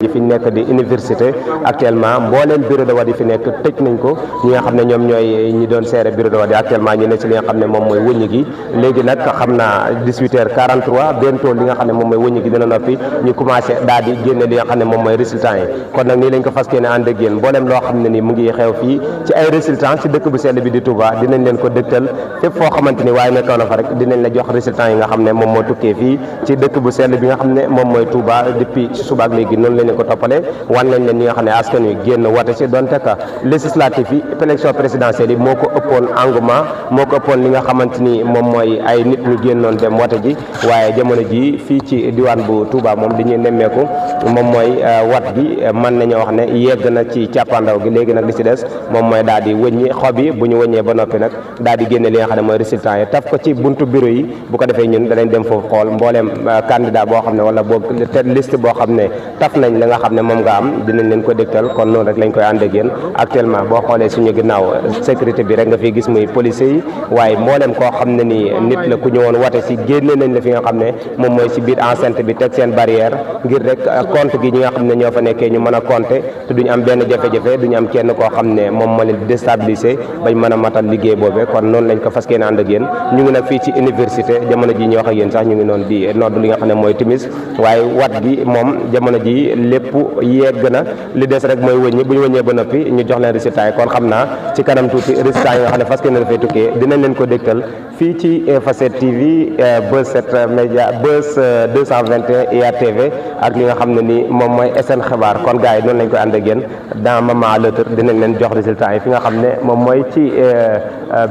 yi fi nekk di université actuellement mbooleem bureau de vote yi fi nekk tëj nañ ko ñi nga xam ne ñoom ñooy ñi doon seere bureau de vote yi actuellement ñu ne ci li nga xam ne moom mooy wëññi gi léegi nag xam naa 18h43 bientôt li nga xam ne moom mooy wëññi gi dina noppi ñu commencé daal di génne li nga xam ne moom mooy résultat yi kon nag nii lañ ko fas yéene ànd ak yéen mbooleem loo xam ne ni mu ngi xew fii ci ay résultats ci dëkk bu sell bi di Touba dinañ leen ko dëgtal fépp foo xamante ni waaye nekkoon na fa rek dinañ la jox résultats yi nga xam ne moom moo tukkee fii ci dëkk bu sell bi nga xam ne moom mooy Touba depuis ci suba ak léegi noonu lañ ko toppale wan nañ leen ñi nga xam ne askan wi génn wate ci donte ka législatif yi élection présidentielle yi moo ko ëppoon engouement moo ko ëppoon li nga xamante ni moom mooy ay nit ñu génnoon dem wate ji waaye jamono ji fii ci diwaan bu Touba moom di ñuy nemmeeku moom mooy wat gi mën nañoo wax ne yegg na ci càppandaw gi léegi nag li ci des moom mooy daal di wëññi xob yi bu ñu wëññee ba noppi nag daal di génne li nga xam ne mooy résultat yi taf ko ci buntu bureau yi bu ko defee ñun danañ dem foofu xool mbooleem candidat boo xam ne wala boog liste boo xam ne taf nañ la nga xam ne moom nga am dinañ leen ko dégtal kon noonu rek lañ koy ànd ak yéen actuellement boo xoolee suñu ginnaaw sécurité bi rek nga fiy gis muy policiers yi waaye mbooleem koo xam ne ni nit la ku ñëwoon wate si génne nañ la fi nga xam ne moom mooy si biir enceinte bi teg seen barrière ngir rek compte gi ñi nga xam ne ñoo fa nekkee ñu mën a compter te duñu am benn jafe-jafe duñu am kenn koo xam ne moom moo leen déstabiliser bañ mën a matal liggéey boobee kon noonu lañ ko fas yéene ànd ak yéen ñu ngi nag fii ci université jamono ji ñu wax ak yéen sax ñu ngi noonu di nodd li nga xam ne mooy timis waaye wat gi moom jamono ji lépp yegg na li des rek mooy wëññi bu ñu wëññee ba noppi ñu jox leen résultat yi kon xam naa ci kanam tuuti résultat yi nga xam ne fas yéene dafay tukkee dinañ leen ko dégtal fii ci Info 7 TV Buzz 7 Média Buzz 221 IATV ak li nga xam ne ni moom mooy SN xibaar kon gars yi noonu lañ koy ànd ak yéen dans moment l'autre dinañ leen jox résultat yi fi nga xam ne moom mooy ci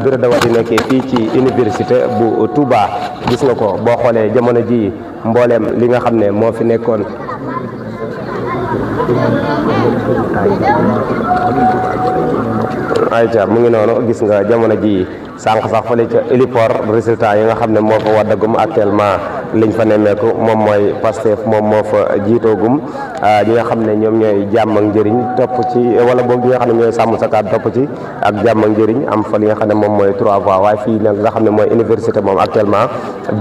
bureau de vote yi nekkee fii ci université bu Touba gis nga ko boo xoolee jamono ji mbooleem li nga xam ne moo fi nekkoon ayca mu ngi noonu gis nga jamono ji sànq sax fële ca héliport résultat yi nga xam ne moo fa waddagum actuellement liñ fa nemmeeku moom mooy Pastef moom moo fa jiitoogum ñi nga xam ne ñoom ñooy jàmm ak njëriñ topp ci wala boog ñi nga xam ne ñooy sàmm sa kàddu topp ci ak jàmm ak njëriñ am fa li nga xam ne moom mooy 3 voix waaye fii nag nga xam ne mooy université moom actuellement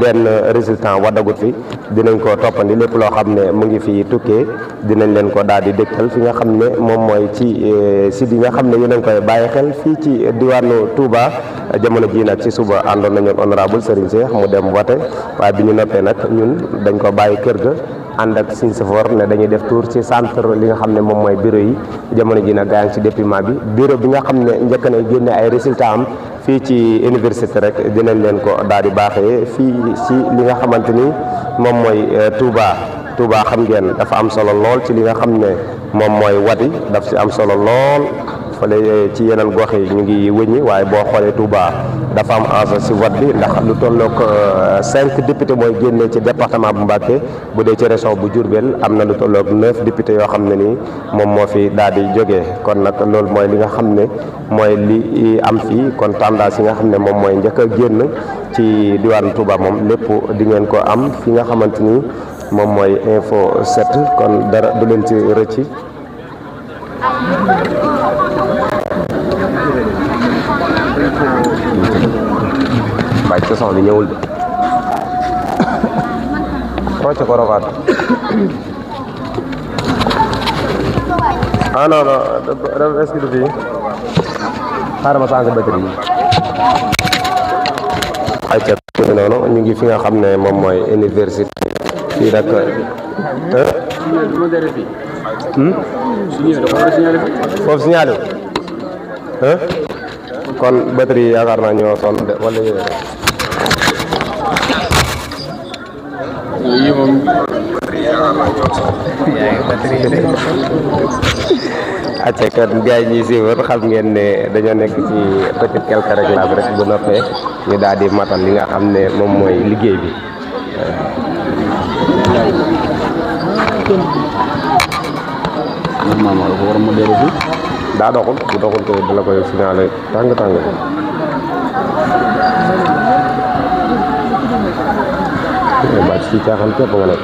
benn résultat waddagut fi dinañ ko toppandi lépp loo xam ne mu ngi fi tukkee dinañ leen ko daal di dégtal fi nga xam ne moom mooy ci site yi nga xam ne yéen a ngi koy bàyyi xel fii ci diwaanu Touba jamono ji nag ci suba àndoon nañu honorable Serigne Cheikh mu dem vote waaye bi ñu noppee nag ñun dañ ko bàyyi kër ga ànd ak suñ safoor ne dañuy def tour ci centre li nga xam ne moom mooy bureau yi jamono ji nag gaa ngi ci déploiement bi bureau bi nga xam ne njëkk na génne ay résultats am fii ci université rek dinañ leen ko daal di baaxee fii ci li nga xamante ni moom mooy Touba xam ngeen dafa am solo lool ci li nga xam ne moom mooy wati daf ci am solo lool fële ci yeneen gox yi ñu ngi wëññi waaye boo xoolee Touba dafa am enjeu ci vote bi ndax lu tollook 5 députés mooy génnee ci département bu Mbacké bu dee ci région bu Diourbel am na lu tollook 9 députés yoo xam ne nii moom moo fi daal di jógee kon nag loolu mooy li nga xam ne mooy li am fii kon tendance yi nga xam ne moom mooy njëkk a génn ci diwaanu Touba moom lépp di ngeen ko am fi nga xamante ni moom mooy Info 7 kon dara du leen ci rëcc. waaye ci son bi ñëwul de rocce ko rokaat ah non non est-ce que du fii xaaral ma sànq batterie yi ay ca noonu ñu ngi fi nga xam ne moom mooy université fii nag foofu signalé kon batterie yaakaar naa ñoo sonn de wala yéen yi moom acca kat gars yi ñuy suivre xam ngeen ne dañoo nekk ci petite quelque réglage rek bu noppee ñu daal di matal li nga xam ne moom mooy liggéey bi daa doxul bu doxul ko dala koy signalé tàng bàcc ci caaxaan képp nga nekk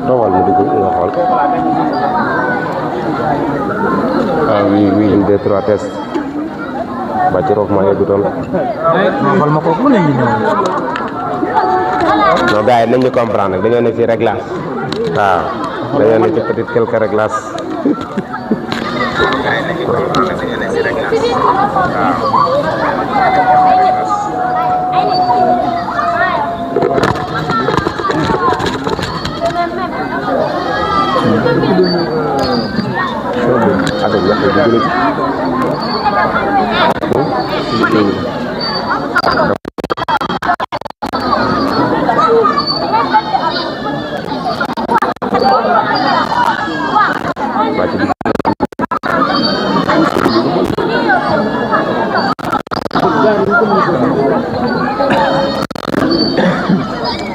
toogal mu dugg nga xool. ah oui oui 1 2 3 test ba ci roof maa yeggutoon. xool ma kooku mën nañu ñëw. non gars yi nañ ñu comprendre dañoo ne ci réglage waaw dañoo ne ci petite quelques réglages.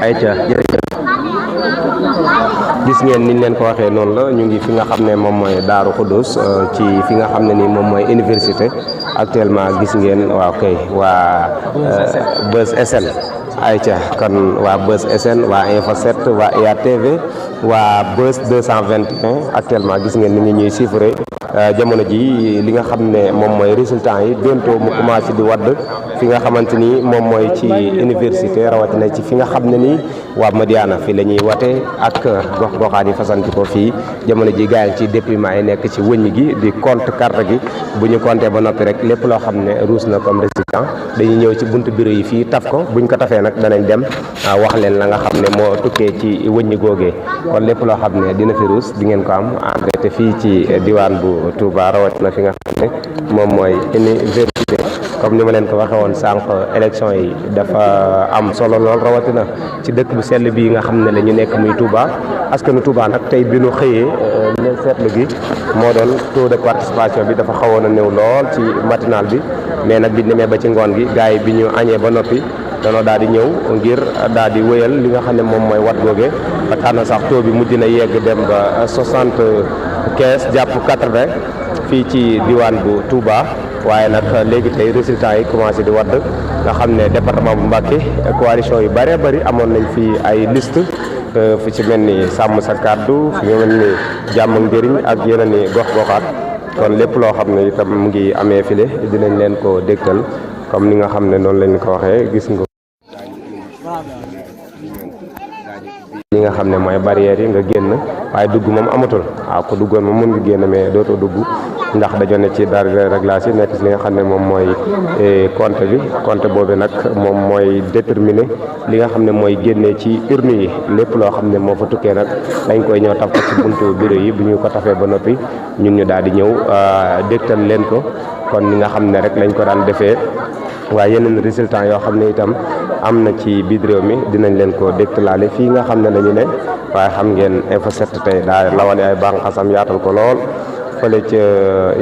ayca jërëjëf gis ngeen niñ leen ko waxee noonu la ñu ngi fi nga xam ne moom mooy Daaru Xuddus ci fi nga xam ne ni moom mooy université actuellement gis ngeen waaw kay waa Buzz SN ayca kon waa Buzz SN waa Info 7 waa IATV waa Buzz 221 actuellement gis ngeen ni ngi ñuy chiffré jamono ji li nga xam ne moom mooy résultat yi bientôt mu commencé di wadd fi nga xamante ni moom mooy ci université rawatina ci fi nga xam ne ni waa Madiana fi la ñuy wate ak gox goxaan yi fasanti ko fii jamono ji gars yi ci déploiement yi nekk ci wëññ gi di compte carte gi bu ñu compté ba noppi rek lépp loo xam ne ruus na comme résultat dañuy ñëw ci buntu bureau yi fii taf ko buñ ko tafee nag danañ dem wax leen la nga xam ne moo tukkee ci wëññi googee kon lépp loo xam ne dina fi ruus di ngeen ko am en te fii ci diwaan bu Touba rawatina fi nga xam ne moom mooy université comme ni ma leen ko waxee woon sànq élection yi dafa am solo lool rawatina ci dëkk bu sell bii nga xam ne la ñu nekk muy Touba askanu Touba nag tey bi ñu xëyee leen seetlu gi moo doon taux de participation bi dafa xawoon a néew lool ci matinal bi mais nag bi demee ba ci ngoon gi gars yi bi ñu añee ba noppi danoo daal di ñëw ngir daal di wéyal li nga xam ne moom mooy wat googe ba tax na sax taux bi mujj na yegg dem ba 75 jàpp 80 fii ci diwaan bu Touba waaye nag léegi tey résultats yi commencé di wadd nga xam ne département bu Mbacké coalition yu bëree bëri amoon nañ fi ay liste fu ci mel ni sàmm sa kàddu fu mel ni jàmm ak njëriñ ak yeneen i gox goxaat kon lépp loo xam ne itam mu ngi amee file dinañ leen ko dégtal comme ni nga xam ne noonu lañ ko waxee gis nga li nga xam ne mooy barrières yi nga génn waaye dugg moom amatul waaw ko duggoon moom mën nga génn mais dootoo dugg ndax dañoo ne ci dara réglage yi nekk ci li nga xam ne moom mooy compte bi compte boobu nag moom mooy déterminer li nga xam ne mooy génnee ci urne yi lépp loo xam ne moo fa tukkee nag dañ koy ñëw taf ko ci buntu bureau yi bu ñu ko tafee ba noppi ñun ñu daal di ñëw dégtal leen ko kon ni nga xam ne rek lañ ko daan defee waaye yeneen résultat yoo xam ne itam am na ci biir réew mi dinañ leen ko dégtalaale fii nga xam ne la ñu ne waaye xam ngeen Info 7 tey daa lawale ay bànqaasam yaatal ko lool fële ca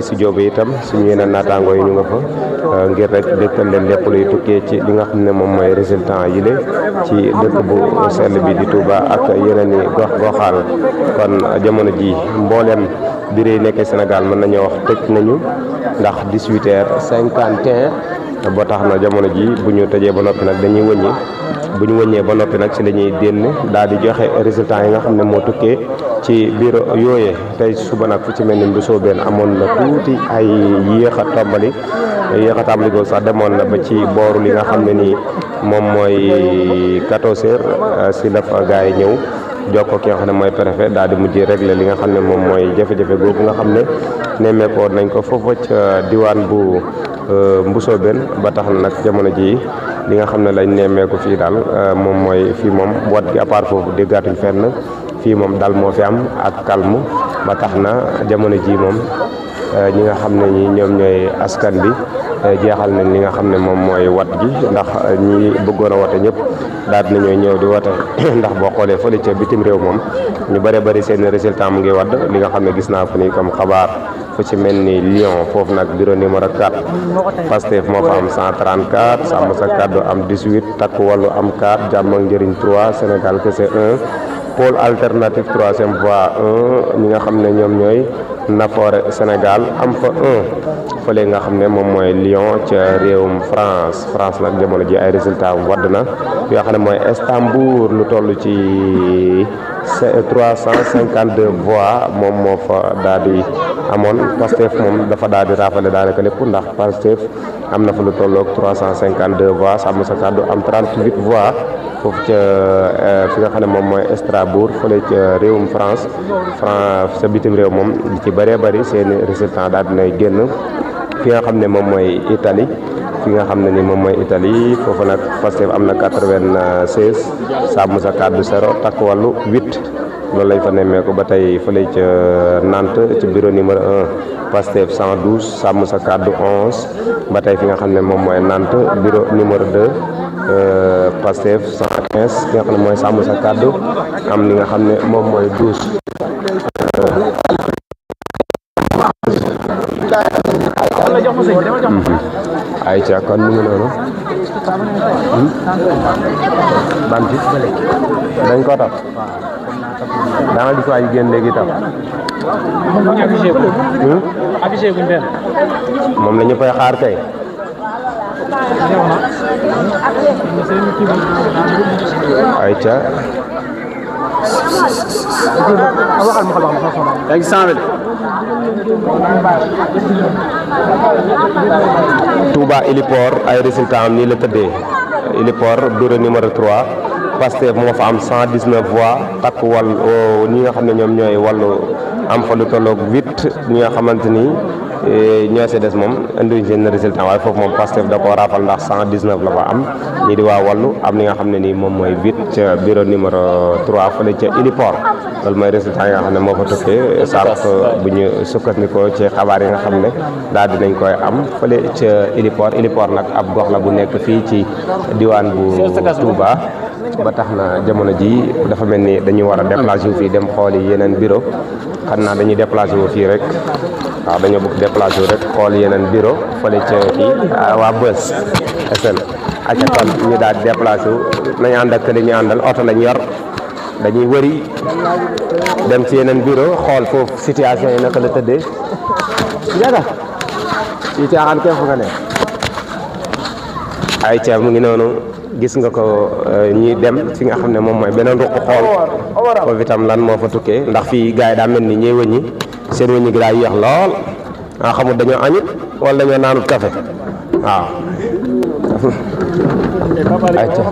studio bi itam suñu yeneen naataangoo yi ñu nga fa ngir rek dégtal leen lépp luy tukkee ci li nga xam ne moom mooy résultat yi le ci dëkk bu sell bi di Touba ak yeneen i gox goxaal kon jamono ji mbooleem bureau yi nekkee Sénégal mën nañoo wax tëj nañu ndax 18h51 ba tax na jamono ji bu ñu tëjee ba noppi nag dañuy wëññi bu ñu wëññee ba noppi nag ci la ñuy génn daal di joxe résultats yi nga xam ne moo tukkee ci biir yooyee tey suba nag fu ci mel ni Mbusooben amoon na tuuti ay yéex a tàmbali googu sax demoon na ba ci booru li nga xam ne nii moom mooy 14h si la fa gars yi ñëw jokkoo ki nga xam ne mooy préfet daal di mujj régler li nga xam ne moom mooy jafe-jafe googu nga xam ne nemmeekoon nañ ko foofa ca diwaan bu Mbusooben ba tax na nag jamono ji li nga xam ne lañ nemmeeku fii daal moom mooy fii moom wat gi à part foofu déggaatuñ fenn fii moom dal moo fi am ak calme ba tax na jamono ji moom ñi nga xam ne ñi ñoom ñooy askan bi jeexal nañ li nga xam ne moom mooy wat gi ndax ñi bëggoon a wate ñëpp daal nañoo ñëw di wate ndax boo xoolee fële ca bitim réew moom ñu bëree bëri seen résultat mu ngi wadd li nga xam ne gis naa ko ni comme xabaar fu ci mel ni Lyon foofu nag bureau numéro 4 Pastef moo fa am 134 sàmm sa kàddu am 18 takku wàllu am 4 jàmm ak njëriñ 3 Sénégal kese 1 pôle alternative 3e voie 1 ñi nga xam ne ñoom ñooy Nafoore Sénégal am fa 1 fële nga xam ne moom mooy Lyon ca réewum France nag jamono ji ay résultat wadd na yoo xam ne mooy Istanbul lu toll ci 352 voix moom moo fa daal di amoon. Pastef moom dafa daal di raafale daanaka lépp ndax Pastef am na fa lu tolloog 352 voix Sàmm Sa Kàddu am 38 voix foofu ca fi nga xam ne moom mooy Strasbourg fële ca réewum France sa bitim réew moom li ci bëree bëri seeni résultat daal dinay génn. fi nga xam ne moom mooy Italie foofu nag Pastef am na 96 Sàmm Sa Kàddu 0 Takku Wallu 8 loolu lañ fa nemmeeku ba tey fële ca Nantes ci bureau numéro 1 Pastef 112 Sàmm Sa Kàddu 11 ba tey fi nga xam ne moom mooy Nantes bureau numéro 2 Pastef 115 ki nga xam ne mooy Sàmm Sa Kàddu am li nga xam ne moom mooy 12. ay ca kon mu ngi noonu ban ci dañ ko tax da nga gis waa ji génn léegi tam moom la ñu koy xaar kay ay ca Touba Héliport ay résultat am nii la tëddee Héliport bureau numéro 3 Pastef moo fa am 119 voix Takku Wallu ñi nga xam ne ñoom ñooy wàllu am fa lu tolloog 8 ñi nga xamante ni ñoo si des moom indiwuñ seen résultat waaye foofu moom Pastef da koo raafal ndax 119 la fa am ñii di waa wàllu am li nga xam ne nii moom mooy 8 ca bureau numéro 3 fële ca Héliport loolu mooy résultat yi nga xam ne moo fa tukkee sax bu ñu sukkandikoo ci xabaar yi nga xam ne daal dinañ koy am fële ca Héliport nag ab gox la bu nekk fii ci diwaan bu Touba ba tax na jamono ji dafa mel ni dañu war a déplacé wu fii dem xooli yeneen bureau xam naa dañuy déplacé wu fii rek waaw dañoo bëgg déplacé wu rek xool yeneen bureau fële ca kii waa bës SN aca kon ñu daal di déplacé wu nañu ànd ak li ñu àndal oto lañ yor dañuy wëri dem ci yeneen bureau xool foofu situation yi naka la tëddee yaga ci caaxaan kenn fu nga ne ay ca mu ngi noonu gis nga ko ñi dem fi nga xam ne moom mooy beneen ruq xool foofu itam lan moo fa tukkee ndax fii gars yi daa mel ni ñuy wëññi seen wëññi gi daa yéex lool nga xamul dañoo añut wala dañoo naanut café waaw ayca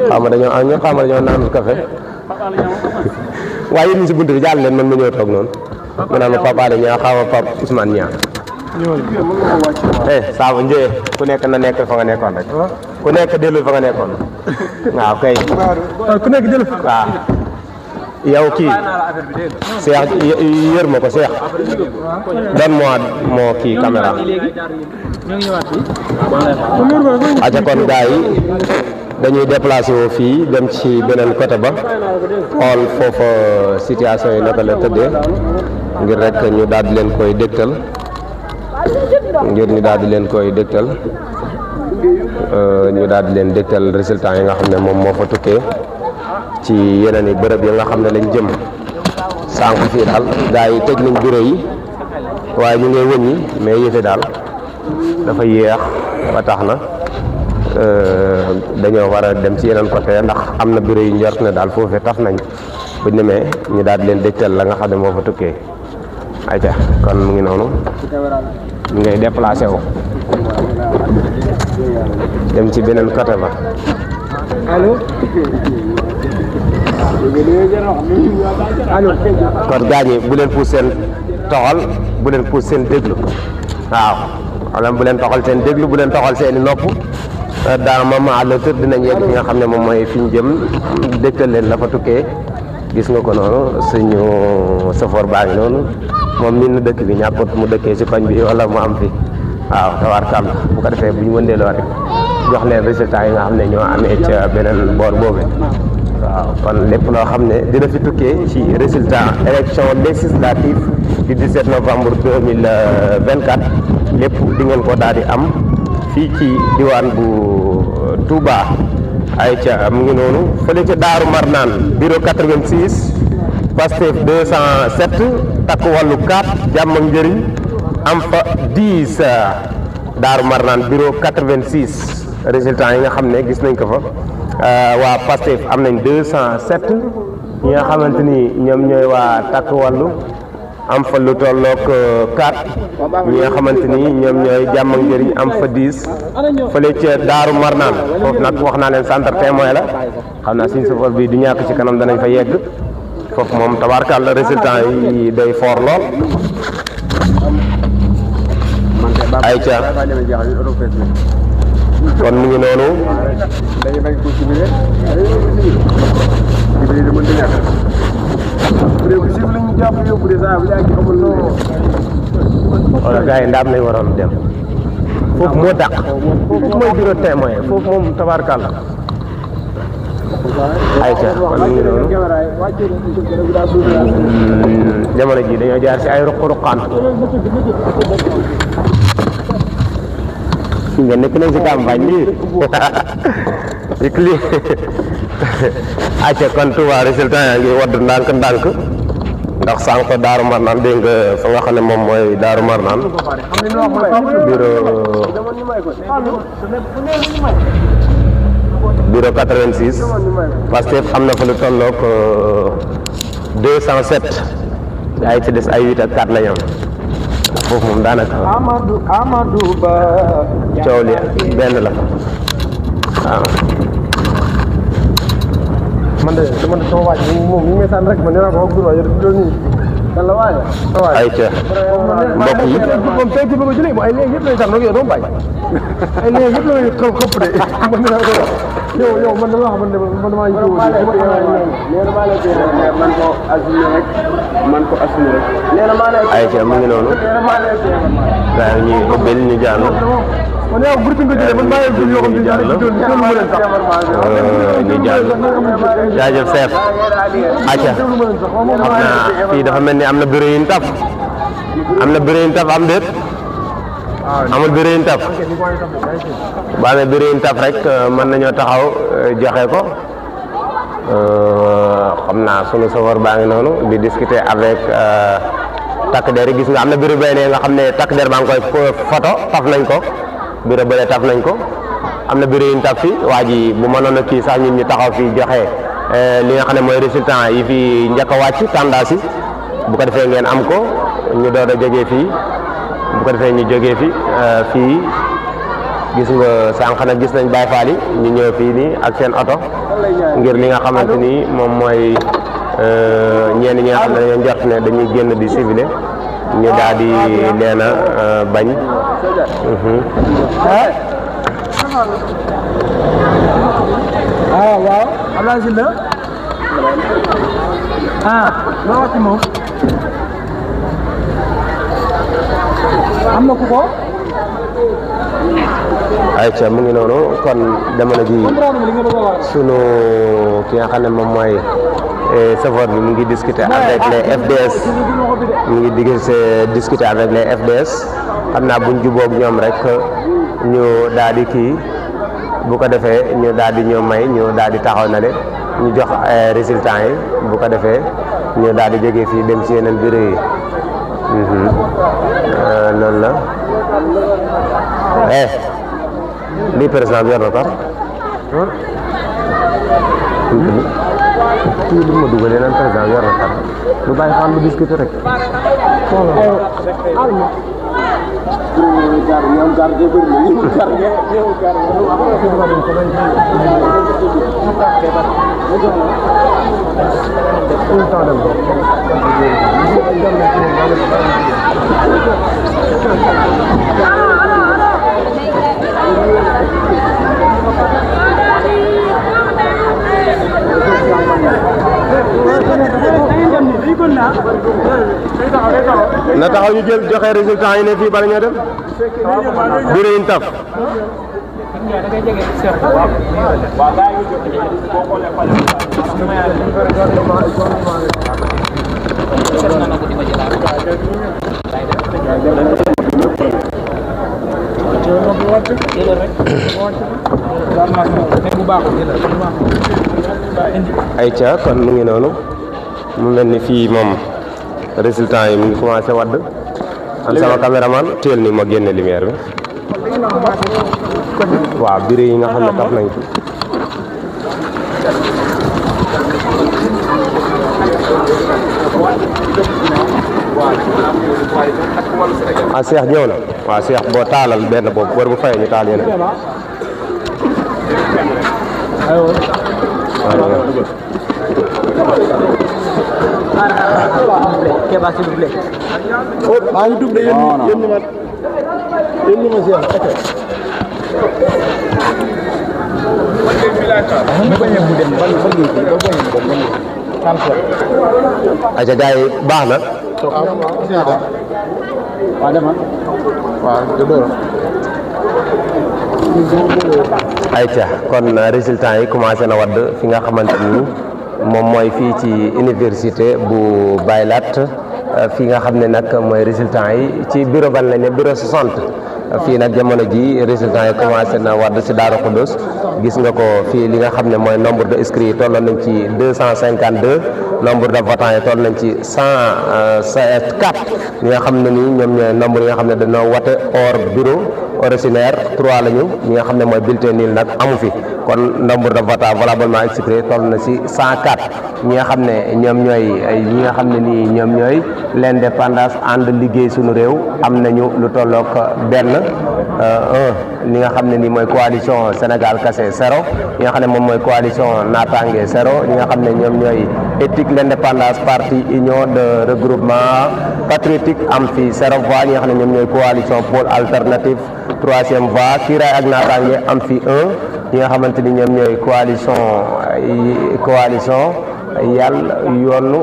xaw ma dañoo añut xaw ma dañoo naanut café waaye yéen ñi si bunt bi jàll leen man ma ñëw toog noonu mu naan ma Pape Alé Niang xaw ma Pape Ousmane Niang saaba njëyee ku nekk na nekk fa nga nekkoon rek ku nekk dellu fa nga nekkoon waaw kay ku nekk dellu waaw yow kii Cheikh yër ma ko Cheikh donne-moi moo kii caméra aca kon gars yi dañuy déplacé woo fii dem ci beneen côté ba xool foofa situation yi naka la tëddee ngir rek ñu daal di leen koy dégtal ñu daal di leen dégtal résultat yi nga xam ne moom moo fa tukkee ci yeneen i bërëb yi nga xam ne lañ jëm sànq fii daal gars yi tëj nañ bureau yi waaye ñu ngi wëññi mais yëfe daal dafa yéex ba tax na dañoo war a dem ci yeneen côté ndax am na bureau yu njort ne daal foofee taf nañ buñ demee ñu daal di leen dégtal la nga xam ne moo fa tukkee ayca kon mu ngi noonu ñu ngay déplacé wu dem ci beneen côté ba kon gaañi bu leen puus seen toxal bu leen puus seen déglu waaw wala bu leen toxal seen déglu bu leen toxal seeni nopp daa moment à l'autre dinañ yegg fi nga xam ne moom mooy fi ñu jëm dégtal leen la fa tukkee gis nga ko noonu suñu safoor baa ngi noonu moom min na dëkk bi ñàkkut mu dëkkee ci koñ bi wala mu am fi waaw tabaarkalla bu ko defee bu ñu wëndeeloo rek jox leen résultat yi nga xam ne ñoo amee ca beneen boor boobu waaw kon lépp loo xam ne dina fi tukkee ci résultat élection législative du 17 novembre 2024 lépp di ngeen ko daal di am fii ci diwaan bu Touba ay ca mu ngi noonu fële ca Daaru Marnaan bureau 86 Pastef 207 Takku Wallu 4 Jàmm ak Njëriñ am fa 10 Daaru Marnaan bureau 86 résultat yi nga xam ne gis nañ ko fa waa Pastef am nañ 207 ñi nga xamante ni ñoom ñooy waa takk wàllu am fa lu tollook 4 ñi nga xamante ni ñoom ñooy jàmm ak njëriñ am fa 10 fële ca Daaru Marnaan foofu nag wax naa leen centre témoin la xam naa suñ safar bi du ñàkk ci kanam danañ fa yegg foofu moom tabaarkàlla résultat yi day fort lool ay ca kon mu ngi noonu wala gars yi ndaam lañ waroon dem foofu moo dàq foofu mooy bureau témoin foofu moom tabaarkàlla ay ca kon mu ngi noonu jamono ji dañoo jaar ci ay ruq-ruqaan nga nekk nañ ci campagne bi lii acca kon Touba résultat yaa ngi wadd ndànk-ndànk ndax sànq Daaru Marnaan dégg nga fa nga xam ne moom mooy Daaru Marnaan bureau 86 Pastef am na fa lu tollook 207 ay ci des ay 8 ak 4 la ñam foofu moom daanaka Amadou Ba coow li benn la waaw man de sama waaj moom ñu ngi sànni rek man nee naa ko wax dëgg yàlla ay ca mbokk yi moom tey jii ba ko jëlee ay léegi yëpp lay sànni rek yow doo bàyyi ay léegi yëpp lay xëpp de man nee naa ko yow man dama wax man damaa jiw man ko assumé rek ay ca mu ngi noonu daa ñuy ubbil ñu jàll man yow groupe nga jëlee man bàyyi ko yoo xam ne ñu jàll jaajëf chef acca xam naa fii dafa mel ni am na bureau yu ñu taf am déet amul bureau yu ñu taf ba amee bureau yu ñu taf rek mën nañoo taxaw joxe ko xam naa sunu chauffeur baa ngi noonu di discuter avec takk der yi gis nga am na bureau benn nga xam ne takk der baa ngi koy photo taf nañ ko bureau bële taf nañ ko am na bureau yu ñu taf fi waa ji bu mënoon a kii sax ñun ñu taxaw fii joxe li nga xam ne mooy résultat yi fi njëkk a wàcc tendance yi bu ko defee ngeen am ko ñu doon a jógee fii bu ko defee ñu jógee fi fii gis nga sànq nag gis nañ Baye Fall yi ñu ñëw fii nii ak seen oto ngir li nga xamante ni moom mooy ñenn ñi nga xam ne dañoo njort ne dañuy génn di civilé ñu daal di leen a bañ. waaw Abdoulaye Sylla loo wax ci moom am na ku ko ayca mu ngi noonu kon jamono ji sunu ki nga xam ne moom mooy chauffeur bi mu ngi discuter avec les FDS discuter avec les FDS xam naa buñ jubóog ñoom rek ñu daal di kii bu ko defee ñu daal di ñu may ñu daal di taxaw na le ñu jox résultats yi bu ko defee ñu daal di jógee fii dem ci yeneen bureau yi noonu la lii président bi yor na ko kii li ma dugalee naan président bi yor na ko lu bàyyi xam lu discuter rek na taxaw ñu jël joxe résultat yi ne fii bala ñoo dem bureau yi ñu taf ayca kon mu ngi noonu mu mel ni fii moom résultat yi mu ngi commencé wadd an sama caméraman téel ni ma génne lumière bi waaw bureau yi nga xam ne taf nañ ko Cheikh ñëw na waaw Cheikh boo taalal benn boobu war bu fayee ñu taal yeneen Keba s'il vous plaît. Maa ngi dugg de yéen ñi ma aca gars yi baax na ayca kon résultat yi commencé na wadd fi nga xamante ni moom mooy fii ci université bu Baylat fii nga xam ne nag mooy résultat yi ci bureau ban lañ ne bureau 60 fii nag jamono ji résultat yi commencé na wadd si Daaru Xuddus gis nga ko fii li nga xam ne mooy nombre de inscrits yi tolloon nañ ci 252 nombre de votants yi toll nañ ci 104 ñi nga xam ne nii ñoom ñooy nombre yi nga xam ne dañoo wote hors bureau originaire 3 lañu ñi nga xam ne mooy bulletin nul nag amu fi kon nombre de votants valablement exprimés toll na ci 104 ñi nga xam ne ñoom ñooy ñi nga xam ne nii ñoom ñooy l'indépendance ànd liggéey suñu réew am nañu lu tollook benn li nga xam ne nii mooy coalition Sénégal Kassé 0 ñi nga xam ne moom mooy coalition Natangué 0 ñi nga xam ne ñoom ñooy éthique l'indépendance parti union de regroupement patriotique am fi 0 voix ñi nga xam ne ñoom ñooy coalition pôle alternative 3e voie Kiraay ak Natangué am fi 1 ñi nga xamante ni ñoom ñooy coalition yàlla yoonu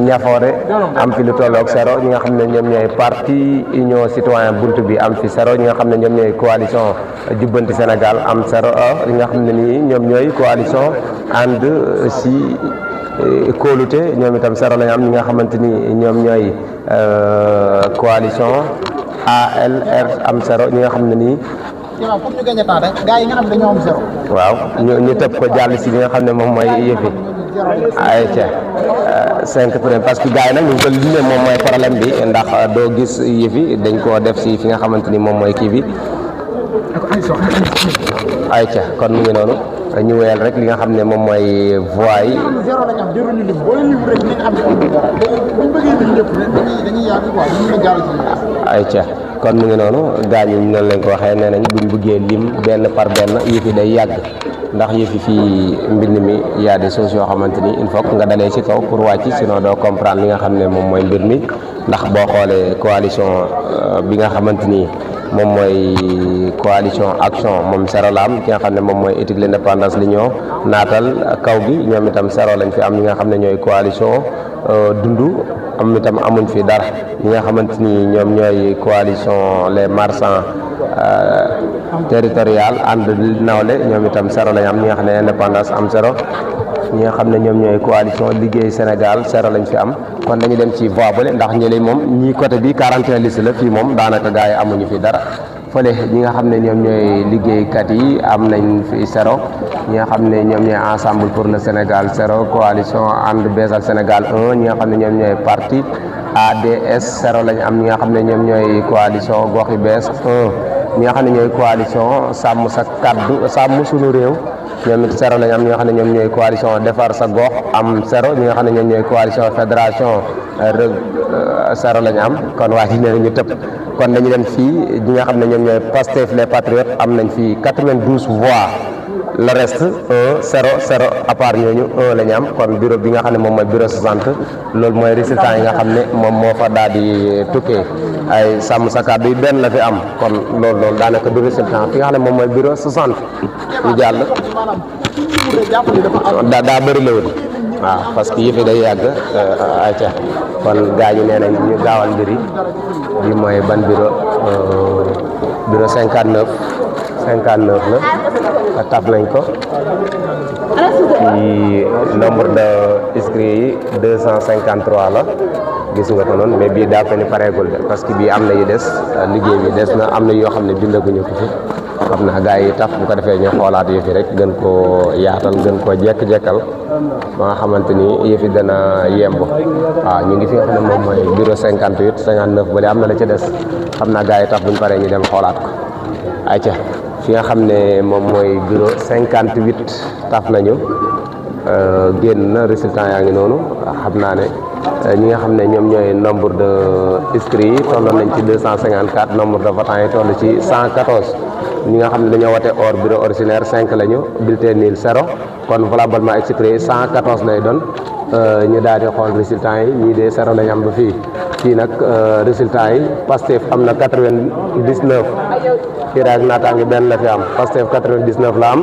ñafoore am fi lu tolloog 0 ñi nga xam ne ñoom ñooy parti union citoyen buntu bi am fi 0 ñi nga xam ne ñoom ñooy coalition jubbanti Sénégal am 0 ñi nga xam ne nii ñoom ñooy coalition ànd si kóolute ñoom itam 0 lañu am ñi nga xamante ni ñoom ñooy coalition ALR am 0 ñi nga xam ne nii waaw pour ñu gagné temps rek gars yi nga xam ne dañoo am 0. waaw ñu tëb ko jàll si li nga xam ne moom mooy yëfi ayca 5 premier parce que gars yi nag ñu ngi ko limee moom mooy problème bi ndax doo gis yëfi dañ koo def si fi nga xamante ni moom mooy kii bi ayca kon mu ngi noonu ñu wéyal rek li nga xam ne moom mooy voix yi 0 lañ am jëruñu lim boo leen lim rek nañ am dara buñ bëggee lim ñëpp dañuy yaatu quoi ñu mën a jàll ci ayca kon mu ngi noonu gaañ yi noonu lañ ko waxee nee nañ buñ bëggee lim benn par benn yëfi day yàgg ndax yëfi fii mbind mi y a des choses yoo xamante ni il faut que nga dalee ci kaw pour wàcc sinon doo comprendre li nga xam ne moom mooy mbir mi ndax boo xoolee coalition bi nga xamante ni moom mooy coalition action moom 0 la am ki nga xam ne moom mooy éthique l'indépendance l'union naatal kaw gi ñoom itam 0 lañ fi am ñi nga xam ne ñooy coalition dundu am itam amuñ fi dara ñi nga xamante ni ñoom ñooy coalition les marchands territorial ànd nawle ñoom itam 0 lañ am ñi nga xam ne indépendance am 0 ñi nga xam ne ñoom ñooy coalition liggéey Sénégal 0 lañ fi am kon dañu dem ci voie bële ndax ñële moom ñii côté bi 41 liste la fii moom daanaka gars yi amuñu fi dara fële ñi nga xam ne ñoom ñooy liggéeykat yi am nañ fi 0 ñi nga xam ne ñoom ñooy ensemble pour le Sénégal 0 coalition ànd beesal Sénégal 1 ñi nga xam ne ñoom ñooy parti ADS 0 lañ am ñi nga xam ne ñoom ñooy coalition gox yu bees 1 ñi nga xam ne ñooy coalition sàmm sa kaddu sàmm suñu réew ñoom it 0 lañ am ñi nga xam ne ñoom ñooy coalition defar sa gox am 0 ñi nga xam ne ñoom ñooy coalition fédération 0 lañ am kon waa ji nee ñu tëb kon dañu dem fii ñi nga xam ne ñoom ñooy Pastef les patriotes am nañ fii 92 voix le reste 1 0 0 à part ñooñu 1 la ñu am kon bureau bi nga xam ne moom mooy bureau 60 loolu mooy résultat yi nga xam ne moom moo fa daal di tukkee ay sàmm sa kàddu yi benn la fi am kon loolu daanaka du résultat fi nga xam ne moom mooy bureau 60 ñu jàll daa bëri la woon waaw parce que yëf yi day yàgg ayca kon gaa ñi nee nañ ñu gaawal mbir yi bi mooy ban bureau bureau 59 la taf nañ ko ci nombre de inscrits yi 253 la gis nga ko noonu mais bii daa ko ni pareegul de parce que bii am na yu des liggéey bi des na am na yoo xam ne bindaguñu ko fi xam naa gars yi taf bu ko defee ñu xoolaat yëf yi rek gën koo yaatal gën koo jekk-jekkal ba nga xamante ni yëf yi dana yemb. waaw ñu ngi fi nga xam ne moom mooy bureau 58 59 bële am na la ca des xam naa gars yi taf buñ paree ñu dem xoolaat ko ayca fi nga xam ne moom mooy bureau 58 taf nañu génn na résultat yaa ngi noonu xam naa ne ñi nga xam ne ñoom ñooy nombre de inscrits yi tolloon nañ ci 254 nombre de votants yi toll ci 114 ñi nga xam ne dañoo wote hors bureau ordinaire 5 lañu bulletin nul 0 kon valablement exprimé 114 lay doon ñu daal di xool résultats yi ñii de 0 lañ am ba fii nag résultats yi Pastef am na 99 Kiraak naataange benn la fi am Pastef 99 la am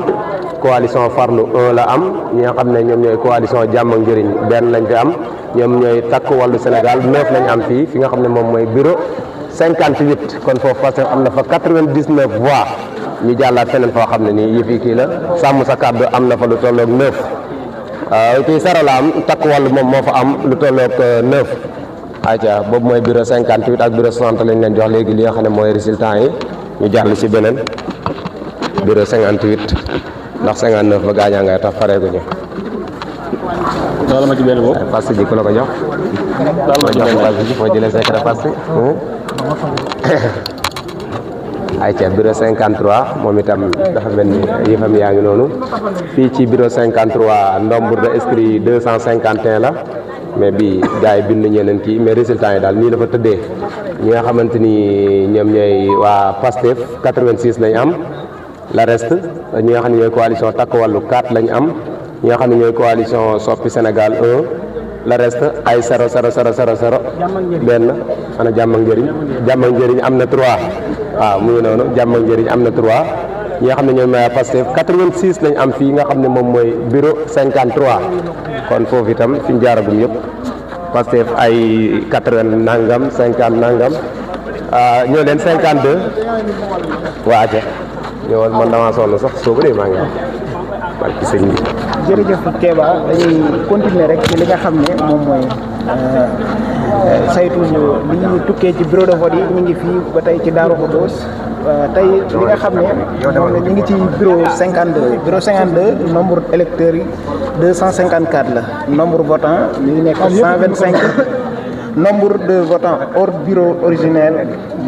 coalition Farlu 1 la am ñi nga xam ne ñoom ñooy coalition Jàmm ak Njëriñ benn lañ fi am ñoom ñooy Takku Wallu Sénégal 9 lañ am fii fi nga xam ne moom mooy bureau 58 kon foofu Pastef am na fa 99 voix ñu jàllaat feneen foo xam ne nii yëf yi kii la sàmm sa kàddu am na fa lu tolloog 9 kii saro la am Takku Wallu moom moo fa am lu tolloog 9 aca boobu mooy bureau 58 ak bureau 60 lañ leen jox léegi li nga xam ne mooy résultat yi ñu jàll ci beneen bureau 58 ndax 59 ba gaañaa ngay tax pareeguñu. loolu ma ci benn bopp. Pass ji ku la ko jox. loolu ma ci benn Pass ji foo jëlee secret Pass. ayca bureau 53 moom itam dafa mel ni yëfam yaa ngi noonu fii ci bureau 53 nombre de inscrits 251 la mais bi gars yi bind ñeneen kii mais résultat yi daal nii la fa tëddee ñi nga xamante ni ñoom ñooy waa Pastef 86 lañ am. la reste ñi nga xam ne ñooy coalition Takku Wallu 4 lañ am ñi nga xam ne ñooy coalition Soppi Sénégal 1 la reste ay 0 0 0 0 0 benn ana Jàmm ak Njëriñ Jàmm ak Njëriñ am na 3 waaw mu ngi noonu Jàmm ak Njëriñ am na 3 ñi nga xam ne ñooy Pastef 86 lañ am fii nga xam ne moom mooy bureau 53 kon foofu itam fi ñu jaaragum yëpp Pastef ay 80 nangam 50 nangam ñoo leen 52 waa ca ñëwal man damaa sonn sax soo bëree maa ngi am barki sëñ bi. jërëjëf Kéba dañuy continuer rek ci li nga xam ne moom mooy saytu li ñu tukkee ci bureau de vote yi ñu ngi fii ba tey ci Darou Khoudoss tey li nga xam ne moom la ñu ngi ci bureau 52 bureau 52 nombre électeurs yi 254 la nombre votant mi ngi nekk 125. nombre de votants hors bureau originel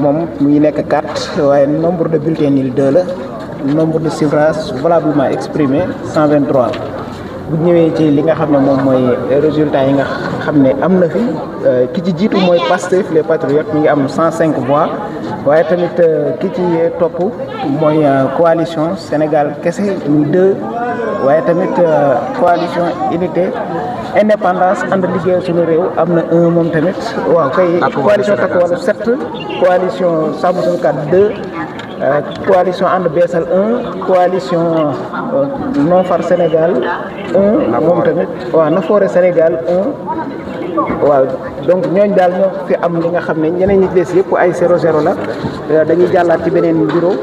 moom mu ngi nekk 4 waaye nombre de bulletins nul 2 la nombre de suffrages valablement exprimé 123 bu ñëwee ci li nga xam ne moom mooy résultats yi nga xam ne am na fi ki ci jiitu mooy Pastef les Patriotes mi ngi am 105 voix waaye tamit ki ci topp mooy coalition Sénégal kese muy 2 waaye tamit coalition unité indépendance ànd liggéey suñu réew am na 1 moom tamit waaw kay coalition Takku Wallu 7 coalition Sàmm Suñu Kàddu 2 coalition ànd beesal 1 coalition non far Sénégal 1 moom tamit waaw na foore Sénégal 1 waaw donc ñooñu daal ñoo fi am li nga xam ne ñeneen ñi des yëpp ay 0-0 la dañuy jàllaat ci beneen bureau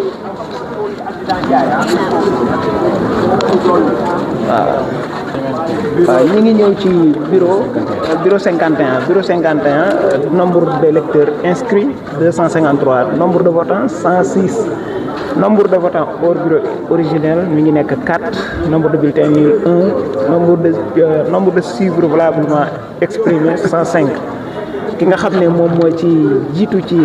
waaw ñu ngi ñëw ci bureau 51 bureau 51 nombre d'électeurs inscrits 253 nombre de votants 106 nombre de votants hors bureau originel mi ngi nekk 4 nombre de bulletins nul 1 nombre de suffrages valablement exprimés 105 ki nga xam ne moom mooy ci jiitu ci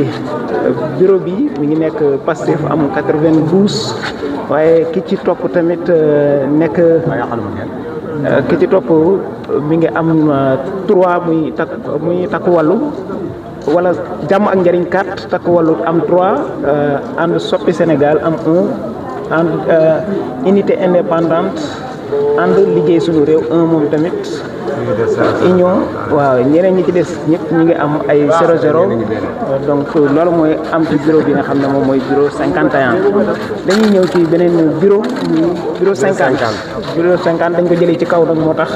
bureau bi mi ngi nekk Pastef am 92 waaye ki ci topp tamit nekk ki ci topp mi ngi am 3 muy Takku Wallu wala Jàmm ak Njëriñ 4 Takku Wallu am 3 ànd Soppi Sénégal am 1 ànd unité indépendante ànd liggéey suñu réew 1 moom tamit union waaw ñeneen ñi ci des ñëpp ñu ngi am ay 0-0 donc loolu mooy am ci bureau bi nga xam ne moom mooy bureau 51 dañuy ñëw ci beneen bureau 50 bureau 50 dañ ko jëlee ci kaw nag moo tax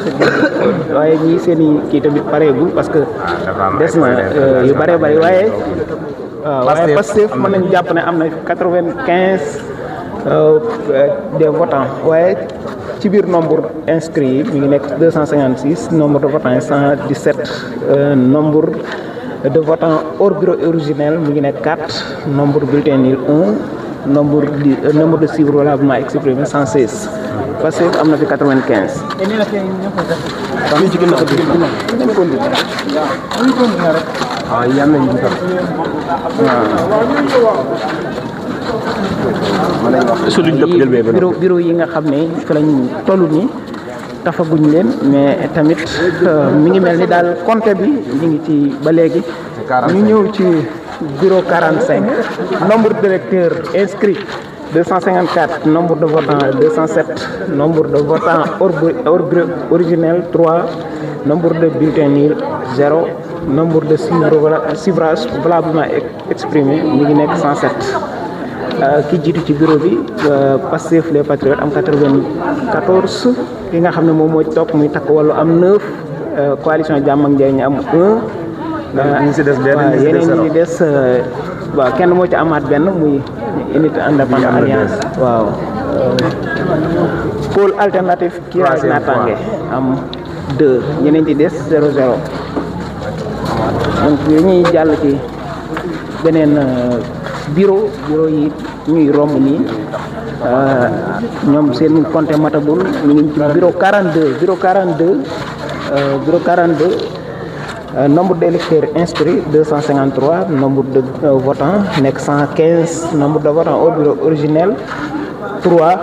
waaye ñii seen i kii tamit pareegul parce que des na yu bëree bëri waaye waaye Pastef mën nañu jàpp ne am na 95 des votants waaye ci biir nombre inscrits yi mi ngi nekk 256 nombre de votants 117 nombre de votants hors bureau originel mi ngi nekk 4 nombre bulletin nul 1 nombre de chiffres valablement exprimé 116 Pastef am na fi 95. fii ci ginnaaw bi ah yan nañ ñu tam bureau yi nga xam ne fi lañ toll nii tafaguñ leen mais tamit mi ngi mel ni daal compte bi ñu ngi ci ba léegi. ñu ñëw ci bureau 45 nombre d'électeurs inscrits 254 nombre de votants 207 nombre de votants hors originel 3 nombre de bulletins nuls 0 nombre de suffrages valablement exprimé mi ngi nekk 107. ki jiitu ci bureau bi Pastef les Patriotes am 94 ki nga xam ne moom moo topp muy takk wàllu am 9 coalition Jàmm ak Njariñ am 1. ñu si des benn yeneen ñi des waaw kenn moo ci amaat benn muy unité indépendante alliance waaw pôle alternatif kii ak naataange am 2 ñeneen ci des 0-0 donc dañuy jàll ci beneen bureau yi ñuy romb nii ñoom seen compte matagul ñu ngi ci bureau 42 nombre d'électeurs inscrits 253 nombre de votants nekk 115 nombre de votants au bureau originel 3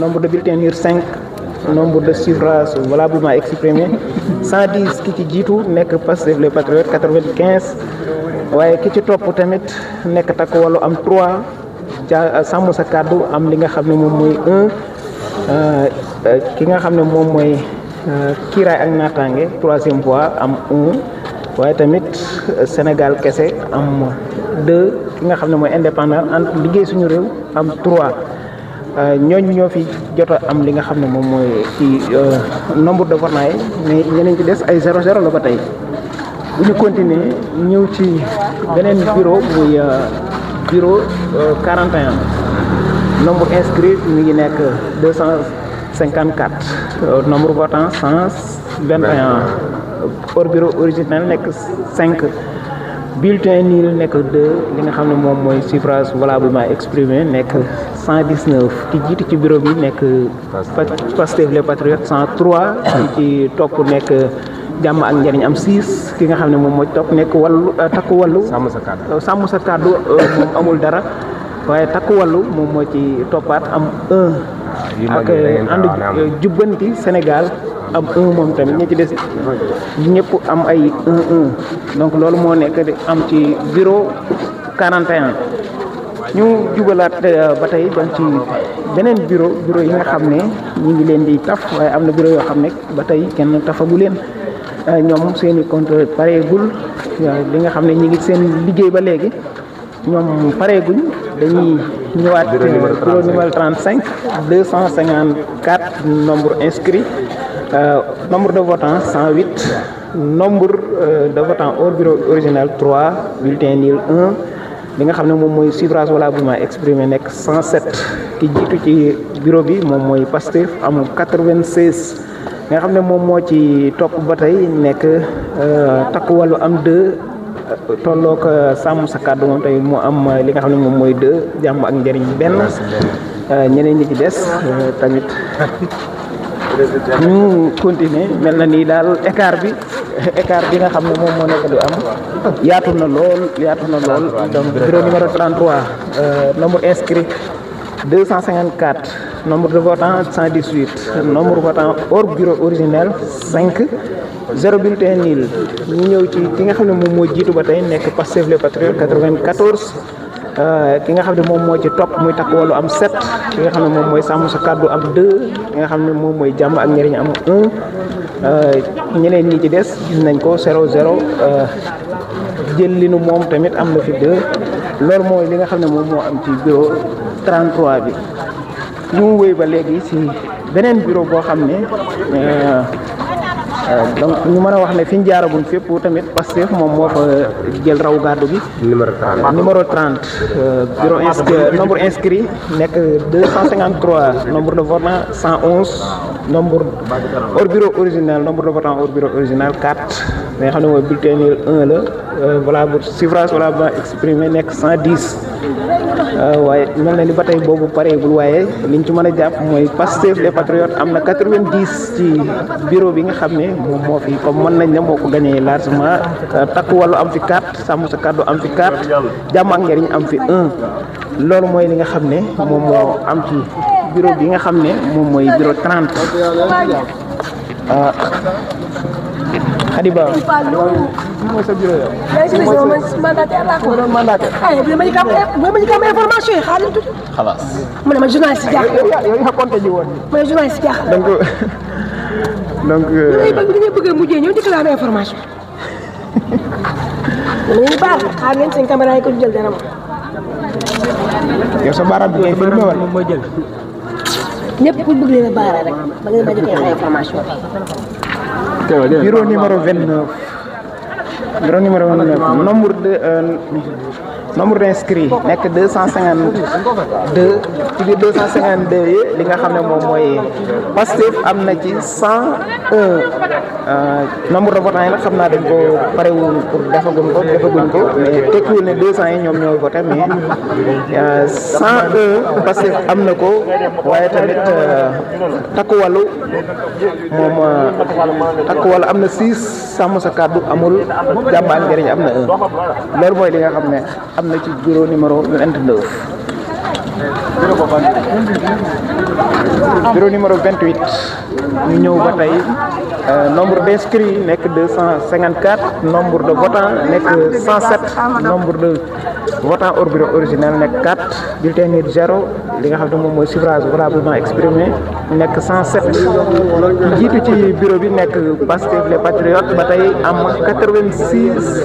nombre de bulletins nuls 5 nombre de suffrages valablement exprimés 110 ki ci jiitu nekk Pastef les Patriotes 95 waaye ki ci topp tamit nekk takk wàllu am 3 ca sàmm sa kàddu am li nga xam ne moom mooy 1 ki nga xam ne moom mooy kiiraay ak naataange 3e fois am 1 waaye tamit Sénégal kese am 2 ki nga xam ne mooy indépendant entre liggéey suñu réew am 3 ñooñu ñoo fi jot a am li nga xam ne moom mooy ci nombre de votants yi mais ñeneen ci des ay 0-0 la ba tey. bu ñu continuer ñëw ci beneen bureau muy bureau 41 nombre inscrit mi ngi nekk 254 nombre votant 121 hors bureau original nekk 5 bulletin nul nekk 2 li nga xam ne moom mooy suffrage valablement exprimé nekk 119 ki jiitu ci bureau bi nekk Pastef les Patriotes 103 ci topp nekk Jàmm ak Njariñ am 6 ki nga xam ne moom moo topp nekk wàllu takku wàllu sàmm sa kàddu moom amul dara waaye takku wàllu moom moo ci toppaat am 1 ak ànd jubbanti Sénégal am 1 moom tamit ñi ci des ñëpp am ay 1 donc loolu moo nekk di am ci bureau 41 ñu jubalaat ba tey donc ci beneen bureau yi nga xam ne ñu ngi leen di taf waaye am na bureau yoo xam ne ba tey kenn tafagu leen ñoom seen i compte pareegul li nga xam ne ñi ngi seen liggéey ba léegi ñoom pareeguñ dañuy ñëwaat bureau numéro 35 254 nombre inscrit nombre de votants 108 nombre de votants hors bureau original 3 bulletin nul 1 li nga xam ne moom mooy suffrage valablement exprimé nekk 107 ki jiitu ci bureau bi moom mooy Pastef am 96 nga xam ne moom moo ci topp ba tey nekk takku wàllu am 2 tolloog sàmm sa kàddu moom tey mu am li nga xam ne moom mooy 2 Jàmm ak Njariñ benn ñeneen ñi ci des tamit ñu continuer mel na nii daal écart bi nga xam ne moom moo nekk di am yaatu na lool donc bureau numéro 33 nombre inscrit 254 nombre de votants 118 nombre votant hors bureau originel 5 0 bulletin nul ñu ñëw ci ki nga xam ne moom moo jiitu ba tey nekk Pastef les Patriotes 94 ki nga xam ne moom moo ci topp muy takk wàllu am 7 ki nga xam ne moom mooy sàmm sa kàddu am 2 ki nga xam ne moom mooy Jàmm ak Njariñ am 1 ñeneen ñi ci des gis nañ ko 0-0 jël li nu moom tamit am na fi 2 loolu mooy li nga xam ne moom moo am ci bureau 33 bi ñu wéy ba léegi ci beneen bureau boo xam ne donc ñu mën a wax ne fi ñu jaaragul fépp tamit Pastef moom moo fa jël raw gàddu gi. numéro 30 bureau nombre inscrit nekk 253 nombre de votants 111 nombre hors bureau original nombre de votants hors bureau original 4 nga xam ne mooy bulletin nul 1 la valable suffrage valablement exprimé nekk 110 waaye mel na ni ba tey boobu pareegul waaye liñ ci mën a jàpp mooy Pastef les patriotes am na 90 ci bureau bi nga xam ne moom moo fi comme mën nañ ne moo ko gagné largement takku wàllu am fi 4 sàmm sa kàddu am fi 4 jàmm ak njariñ am fi 1 loolu mooy li nga xam ne moom moo am ci bureau bi nga xam ne moom mooy bureau 30 Khadiba mooy sa bureau yow. mandataire laa ko. mandataire. bu ma ñu am information yi xaaral tuuti. xalaas. mu ne ma journaliste si jaaxal. yow yaa compté ji woon. mu ne journaliste si jaaxal. donc. dañuy bëgg a mujjee ñëw dikk la am information. dama leen di baal xaar leen seen caméra yi ko jël dara moom. yow sa baaraam bi ngay filmé wala moom mooy jël. ñëpp pour bëgg leen a baara rek ba ngeen ma joxee information bi. bureau numéro 29 bureau numéro 29 nombre d'inscrits nekk 252 ci biir 252 yi li nga xam ne moom mooy Pastef am na ci 101 nombre de votants yi nag xam naa dañ ko parewul pour defaguñ ko mais tekkiwul ne 200 yi ñoom ñooy voté mais 101 Pastef am na ko waaye tamit takku wàllu moom takku wàllu am na 6 sàmm sa kàddu amul jàmm ak njëriñ am na 1 loolu mooy li nga xam ne am na ci bureau numéro 29. bureau numéro 28 ñu ñëw ba tey nombre d'inscrits nekk 254 nombre de votants nekk 107 nombre de votants hors bureau original nekk 4 bulletin nul 0 li nga xam ne moom mooy suffrage valablement exprimé nekk 107 jiitu ci bureau bi nekk Pastef les patriotes ba tey am 86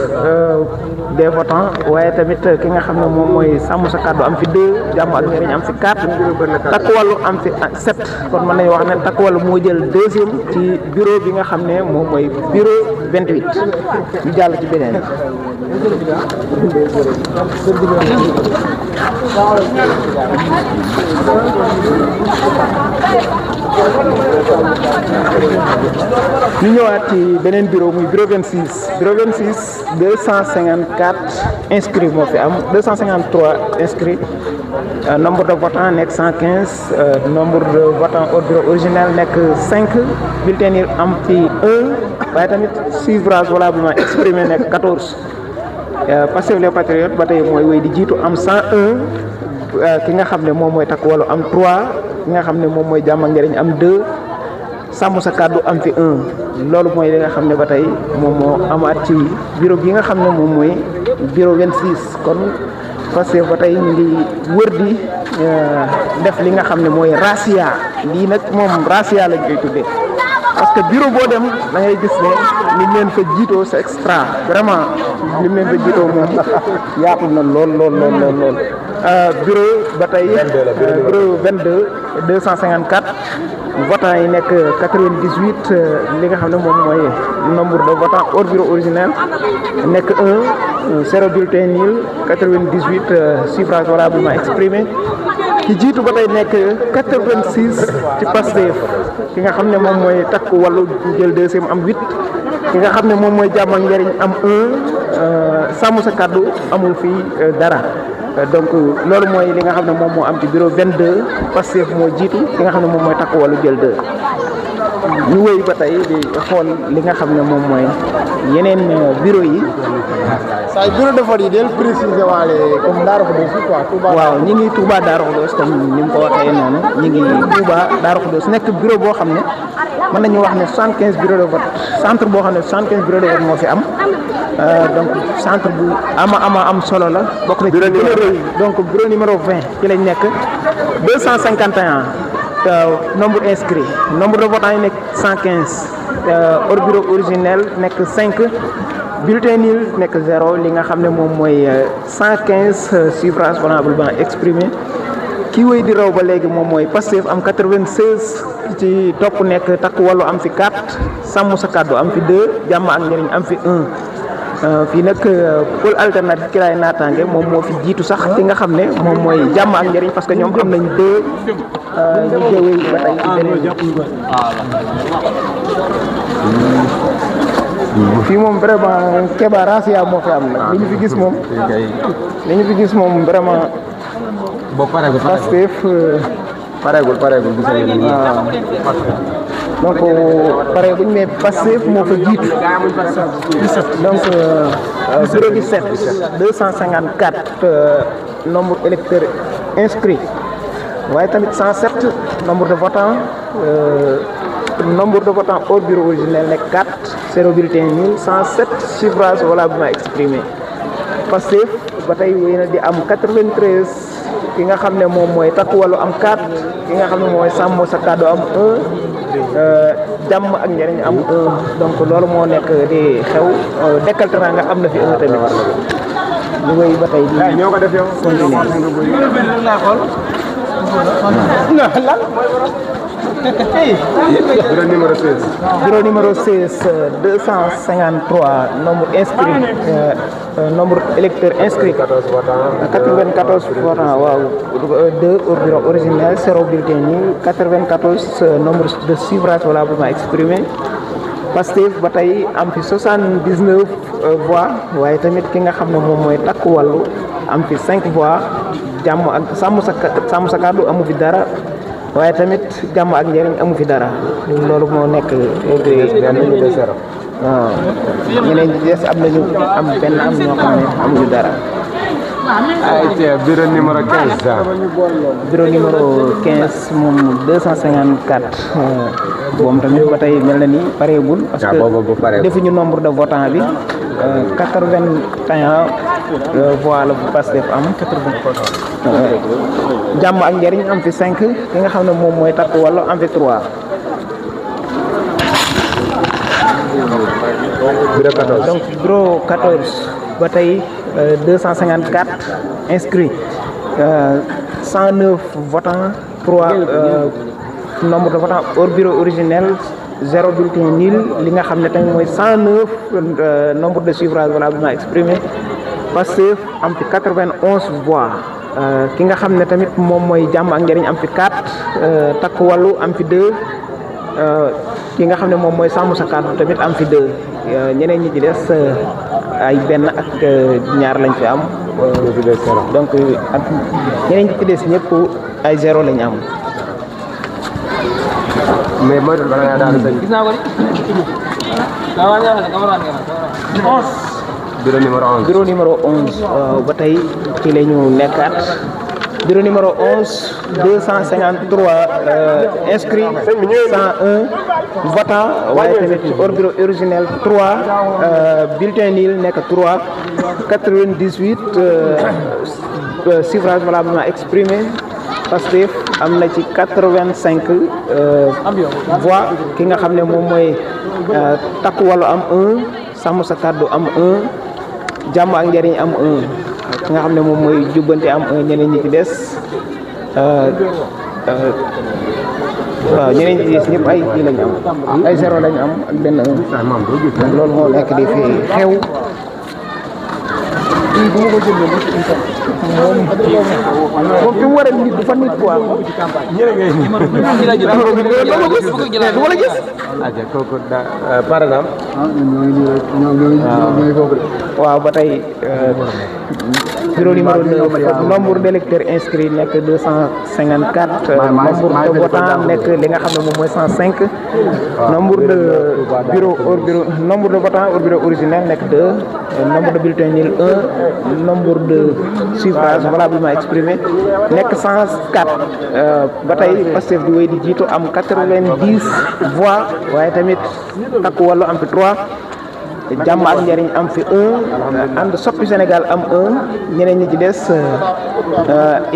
des votants waaye tamit ki nga xam ne moom mooy sàmm sa kàddu am fi 2 jàmm ak njëriñ am fi 4 takku wàllu am fi 7 kon mën nañu wax ne takku wàllu moo jël deuxième ci bureau bi nga xam ne moom mooy bureau 28 ñu jàll ci beneen ñu ñëwaat ci beneen bureau muy bureau 26 bureau 26 254 inscrits moo fi am 253 inscrits nombre de votants nekk 115 nombre de votants hors bureau original nekk 5 bulletin nul am fi 1 waaye tamit suffrage valablement exprimé nekk 14 Pastef les patriotes ba tey mooy wéy di jiitu am 101 ki nga xam ne moom mooy takk wàllu am 3 ki nga xam ne moom mooy jàmm ak njëriñ am 2 sàmm sa kàddu am fi 1 loolu mooy li nga xam ne ba tey moom moo amaat ci bureau bi nga xam ne moom mooy bureau 26 kon Pastef ba tey ñu ngi wër di def li nga xam ne mooy razzia lii nag moom razzia lañ koy tuddee parce que bureau boo dem da ngay gis ne li leen fa jiitoo c'est extra vraiment li leen fa jiitoo moom yaatu na lool bureau ba tey bureau 22 254 votants yi nekk 98 li nga xam ne moom mooy nombre de votants hors bureau original nekk 1 0 bulletin nul 98 suffrage valablement exprimé ki jiitu ba tey nekk 86 ci Pastef ki nga xam ne moom mooy takku wàllu jël deuxième am 8 ki nga xam ne moom mooy jàmm ak njëriñ am 1 sàmm sa kàddu amul fii dara donc loolu mooy li nga xam ne moom moo am ci bureau 22 Pastef moo jiitu ki nga xam ne moom mooy takku wàllu jël 2 ñu wéy ba tey di xool li nga xam ne moom mooy yeneen bureau yi. saa bureau de vote yi del préciser waale comme Darou Khoudoss quoi. Touba waaw ñi ngi Touba Darou Khoudoss comme ni mu ko waxee noonu ñi ngi Touba Darou Khoudoss nekk bureau boo xam ne mën nañu wax ne 75 bureau de vote centre boo xam ne 75 bureau de vote moo fi am donc centre bu am solo la. bokk na ci gën a rëy donc bureau numéro 20 ci lañ nekk 251 nombre inscrit nombre de votants yi nekk 115 hors bureau originel nekk 5 bulletin nul nekk 0 li nga xam ne moom mooy 115 suffrage valablement exprimé kii wéy di raw ba léegi moom mooy Pastef am 96 ci topp nekk takku wàllu am fi 4 sàmm sa kàddu am fi 2 jàmm ak njëriñ am fi 1 fii nag pôle alternative Kiraay Naataange moom moo fi jiitu sax ki nga xam ne moom mooy jàmm ak njëriñ parce que ñoom am nañ 2 ñu jëwee ba tey ci beneen fii moom vraiment Keba Rasia moo fi am nag li ñu fi gis moom vraiment Pastef pareegul gis nañu ne. donc pareeguñ mais Pastef moo fa jiitu donc bureau 17 254 nombre électeurs inscrits waaye tamit 107 nombre de votants au bureau originel nekk 4 0 bulletin nul 107 suffrages valablement exprimés Pastef ba tey wéy na di am 93 ki nga xam ne moom mooy takku wàllu am 4 ki nga xam ne mooy sàmm sa kàddu am 1 jàmm ak njëriñ am 1 donc loolu moo nekk di xew Dekkal Teranga am na fi 1 tamit ñu wéy ba tey di ñoo ko def yow continuer bureau numéro 16 253 nombre inscrit nombre électeurs inscrits 94 votants waaw 2 au bureau original 0 bulletin nul 94 nombre de suffrages valablement exprimés Pastef ba tey am fi 79 voix waaye tamit ki nga xam ne moom mooy takku wàllu am fi 5 voix jàmm ak sàmm sa kàddu amu fi dara waaye tamit jàmm ak njëriñ amu fi dara loolu moo nekk waaw ñeneen ñi des am nañu am benn am ñoo xam ne amuñu dara. bureau numéro 15. bureau numéro 15 moom 254 moom tamit ba tey mel na ni pareegul. parce que defuñu nombre de votants bi 81 voix la bu Pastef am 80. jàmm ak njëriñ am fi 5 ki nga xam ne moom mooy takk wàllu am fi 3. bureau 14 donc bureau 14 ba tey 254 inscrits 109 votants 3 nombre de votants hors bureau originel 0 bulletin nul li nga xam ne tamit mooy 109 nombre de suffrages valablement exprimés Pastef am fi 91 voix ki nga xam ne tamit moom mooy jàmm ak njëriñ am fi 4 takk wàllu am fi 2 ki nga xam ne moom mooy sàmm sa kàddu tamit am fi 2 ñeneen ñi ci des ay benn ak ñaar lañ fi am donc ak ñeneen ñi ci des ñëpp ay 0 lañ am. mais moytul bala ngaa daal gis naa ko bureau numéro 11 bureau numéro 11 ba tey ci la ñu nekkaat bureau numéro 11 253 inscrits 101 votants waaye tamit hors bureau originel 3 bulletin nul nekk 3 98 suffrages valablement exprimés Pastef am na ci 85 voix ki nga xam ne moom mooy takku wàllu am 1 sàmm sa kàddu am 1 jàmm ak njëriñ am 1 ki nga xam ne moom mooy jubbante am 1 ñeneen ñi ci des waaw ñeneen ñi ci des ñëpp ay kii lañ am ay 0 lañ am ak benn 1 loolu moo nekk di fi xew. moom fi mu war a nit du fa nit quoi. du ma la gis. kooku par exemple. waaw ba tey bureau numéro 9 nombre d'électeurs inscrits nekk 254 nombre de votants nekk li nga xam ne moom mooy 105 nombre de bureau hors bureau nombre de votants hors bureau originel nekk 2 nombre de bulletins nuls 1 nombre de suffrages valablement exprimés nekk 104 ba tey Pastef di wéy di jiitu am 90 voix waaye tamit takku wàllu am fi 3 jàmm ak njëriñ am fi 1 ànd soppi Sénégal am 1 ñeneen ñi ci des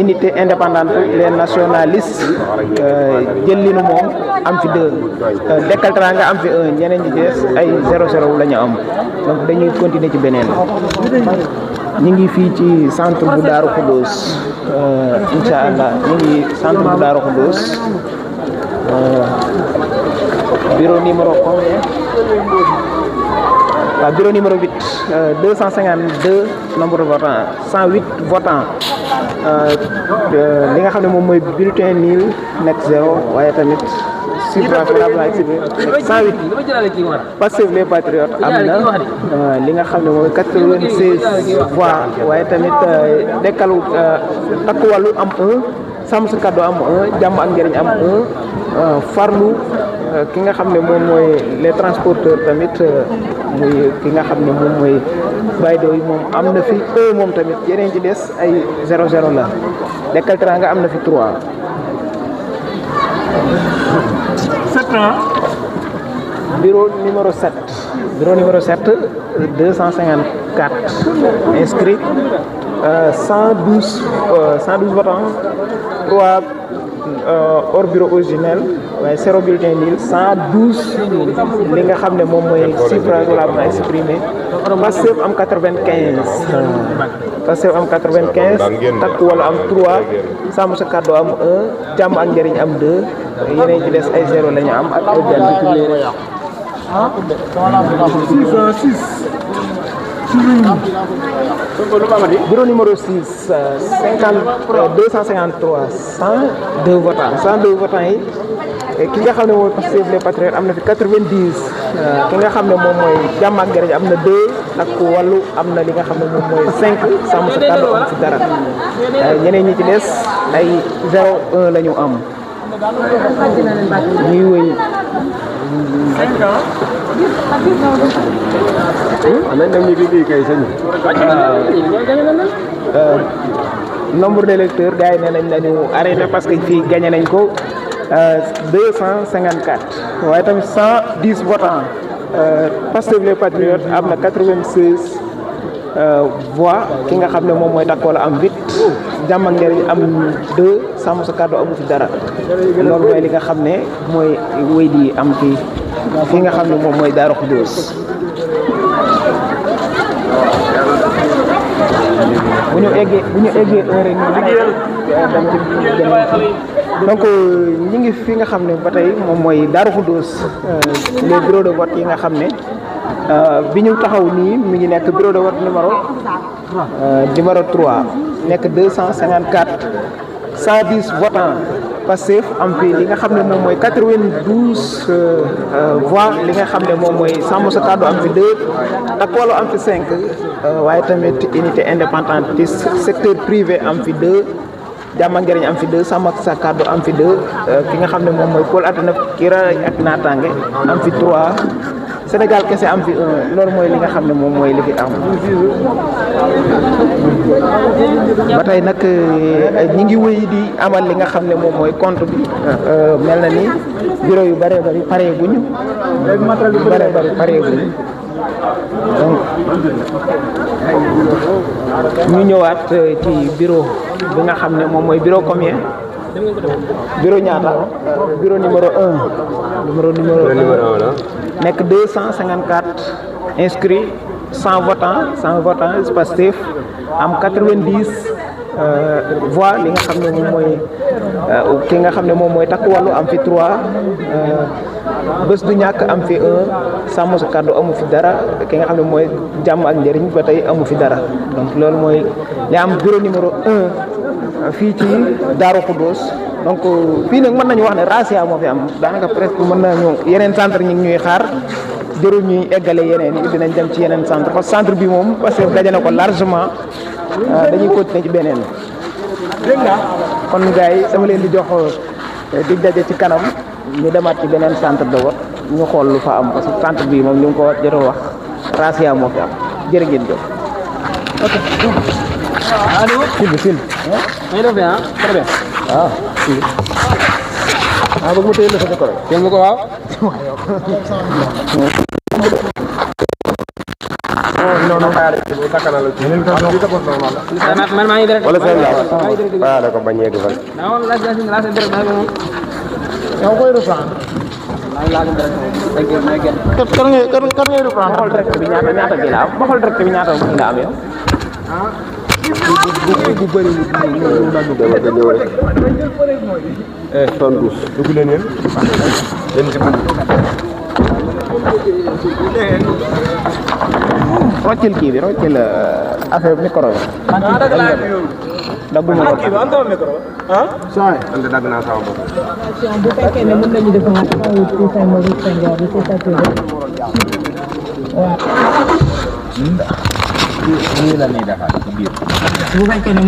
unité indépendante les nationalistes jël li nu moom am fi 2 Dekkal Teranga am fi 1 ñeneen ñi ci des ay 0-0 la ñu am donc dañuy continuer ci beneen ñu ngi fii ci centre bu Daaru Khoudoss incha allah ñu ngi centre bu Daaru Khoudoss bureau numéro combien waaw bureau numéro 8 252 nombre de votants 108 votants li nga xam ne moom mooy bulletin nul nekk 0 waaye tamit suffrage valable exprimé nekk 108 Pastef les patriotes am na li nga xam ne mooy 96 voix waaye tamit dekkalu takku wàllu am 1 sàmm sa kàddu am 1 jàmm ak njëriñ am 1 farlu ki nga xam ne moom mooy les transporteurs tamit muy ki nga xam ne moom mooy baydo yi moom am na fi moom tamit yeneen ci des ay 0-0 la Dekkal Teranga am na fi 3. 7 ans. bureau numéro 7 254 inscrits 112 votants 3 hors bureau originel waaye 0 bulletin nul 112 li nga xam ne moom mooy suffrage valable exprimé Pastef am 95 takku wala am 3 sàmm sa kàddu am 1 jàmm ak njëriñ am 2 yeneen ci des ay 0 la ñu am ak ay benn. bureau numéro 6 253 102 votants yi ki nga xam ne mooy Pastef les patriotes am na fi 90 ki nga xam ne moom mooy jàmm ak njëriñ am na 2 ak wàllu am na li nga xam ne moom mooy 5 sàmm sa kàddu am ci dara ñeneen ñi ci des ay 0-1 la ñu am ñuy wëy. Nombre d'électeurs gars yi nee nañ lañu arrêté parce que fii gagné nañ ko 254 waaye tamit 110 votants Pastef les patriotes am na 96 voix ki nga xam ne moom mooy Takku Wallu am 8 jàmm ak njëriñ am 2 sàmm sa kàddu amu fi dara loolu mooy li nga xam ne mooy wéy di am fi nga xam ne moom mooy Daaru Xudoos. bu ñu eggee heure rek ñu liggéeyal dem ci donc ñi ngi fi nga xam ne ba tey moom mooy Daaru Xudoos les bureaux de vote yi nga xam ne bi ñu taxaw nii mi ngi nekk bureau de vote numéro 3 nekk 254 110 votants Pastef am fi li nga xam ne moom mooy 92 voix li nga xam ne moom mooy sàmm sa kàddu am fi 2 Takku Wallu am fi 5 waaye tamit unité indépendantiste secteur privé am fi 2 jàmm ak njëriñ am fi 2 sàmm sa kàddu am fi 2 ki nga xam ne moom mooy Pôle Alternatif Kira ak Naataange am fi 3 Sénégal kese am fi 1 loolu mooy li nga xam ne moom mooy li fi am ba tey nag ñi ngi wéy di amal li nga xam ne moom mooy compte bi mel na ni bureau yu bëree bëri paree guñu donc ñu ñëwaat ci bureau bi nga xam ne moom mooy bureau combien bureau ñaata bureau numéro 1 numéro 1 nekk 254 inscrits 100 votants Pastef am 90 voix li nga xam ne moom mooy ki nga xam ne moom mooy Takku Wallu am fi 3 bés du ñàkk am fi 1 sàmm sa kàddu amu fi dara ki nga xam ne mooy jàmm ak njëriñ ba tey amu fi dara donc loolu mooy li am bureau numéro 1 fii ci Daaru Xudoos donc fii nag mën nañu wax ne razzia moo fi am daanaka presque mën nañu yeneen centre ñi ngi ñuy xaar jërul ñuy eggale yeneen yi dinañ dem ci yeneen centre parce que centre bi moom parce que daje na ko largement dañuy continuer ci beneen kon gars yi sama leen di jox dig daje ci kanam ñu demaat ci beneen centre de vote ñu xool lu fa am parce que centre bi moom li nga ko jotoo wax razzia moo fi am jërë ngeen jëf. ok. allo. Sylvie. may def ah. très bien. waaw. bëgg mu téye la sa micro. téye ma ko waaw. non non xaaral man maa ngi direct wala seen waaw da ko bañ yegg fan. yow koy reprendre. kan ngay reprendre. ma xool direct bi ñaata bi la am ma xool direct bi ñaata nga am yow. bu bëri mu dagg ko dama ko ñëw rek 72 dugg leen yéen yéen ci roccil kii bi roccil affaire micro bi dagguma ko saay ande dagg naa sama bopp bu fekkee ne mën nañu def Toussaint Maurice Senghor bi c'est ça waaw nii la ñuy defar ci biir. bu fekkee ne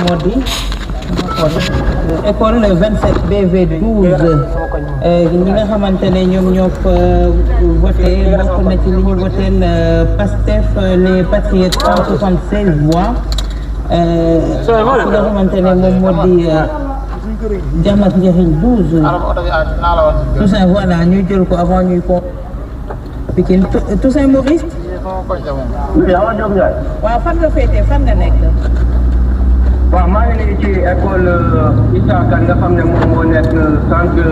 moo di école 27 BV 12 ñi nga xamante ne ñoom ñoo fa voté bokk na ci li ñu voté PASTEF les patriotes 176 voix ki nga xamante ne moom moo di Diamack Ndiakhine 12 Toussaint voilà ñu jël ko avant ñuy ko Pikine Toussaint Maurice waaw fan nga féetee fan nga nekk waaw maa ngi nii ci école Issa Kane nga xam ne moom moo nekk centre